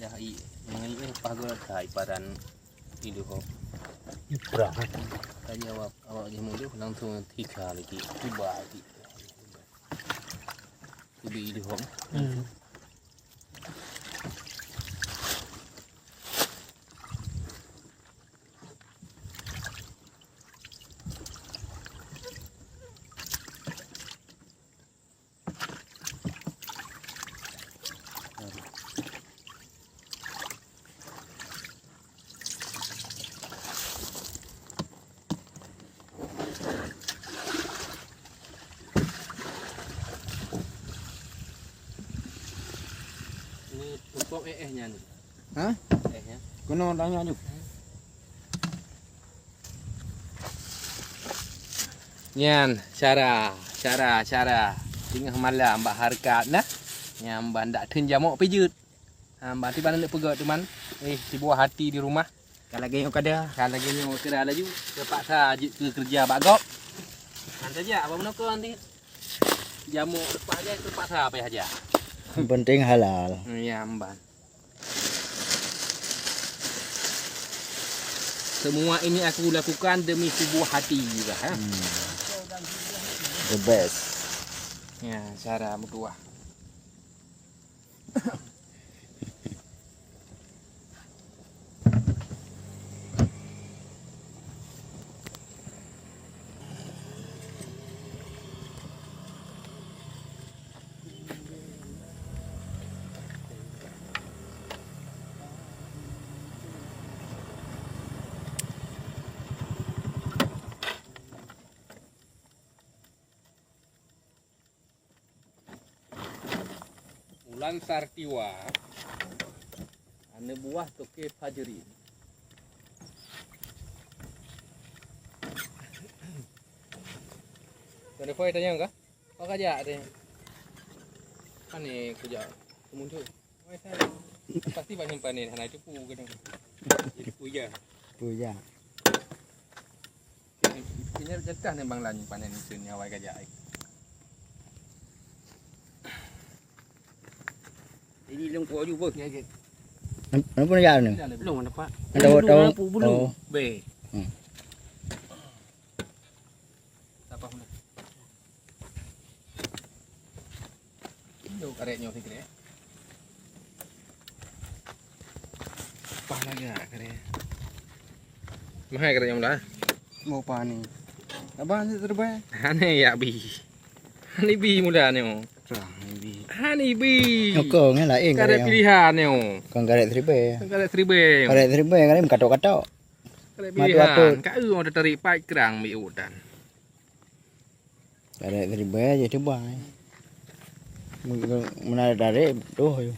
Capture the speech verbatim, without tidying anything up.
Dah i, nyang i eh, pagoe ka ipadan iduhok. Iprah. Tadi awak, awak jih muduh langsung tiga lagi, tiba lagi. Kubi iduhok. Hmm. Ni tumpok eh, eh nyan. Hah? Eh, ya. Keunoe tanya ju. Nyan, cara, cara, cara. Teungoh malam bak hareukat nah. Nyan ban dak theun jamok pijeut. Ha, ban tiban aneuk peugah teuma. Eh, sibuah hati di rumah. Ka lagèe nyoe kada. Ka lagèe nyoe kada laju. Terpaksa jeuet keu keureuja bak gob. Nyan saja, apa meunoe keu nanti. Jamok leupah jai, terpaksa payah jak. Yang penting halal. Ya, mban. Semua ini aku lakukan demi sebuah hati juga, ha? Hmm. The best. Ya, cara meutuah. Ulan Sartiwa, aneuk buah Toke Fajri. Tuan Defoe tanyong kah? Kau kajak deh. Pane kujak muncul. Pasti banyak pane hana cupu kadang. Cupu ya. Cupu ya. Ini jatah ni bang lan panen mesin ni awai kajak. Ini lông kuah juga. Ya, ya. Apa nak jalan ni? Belum ada pak. Ada tahu. Belum. Oh. Be. Hmm. Tapah mana? Jauh karet nyoe sikit eh. Pah lagak karet. Mahai karet nyoe lah. Mau pah ni. Abang ni terbaik. Hane ya bi. Hani bi muda nyoe. Terang ni bi. Hani bi. Nyokong ni lain karet pilihan nyoe. Kong karet seribai. Karet seribai. Karet seribai karet katok-katok. Karet pilihan. Ka eu mau tertarik pai kerang bi udan. Karet seribai aja coba. Menarik-tarik tuh.